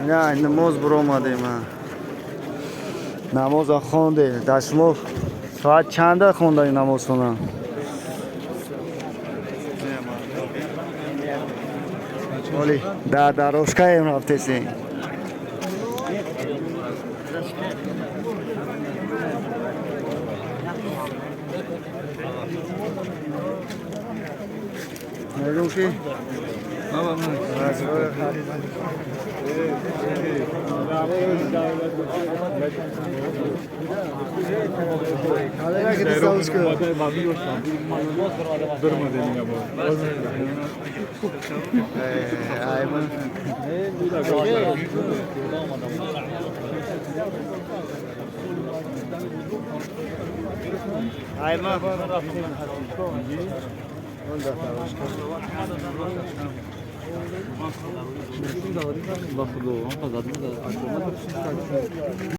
На намоз буромадем. Намоза хондем. Дар шумо соат чанда хондаи намозхона? Оли, дар дарошкаем рафтесем. Мегӯм ки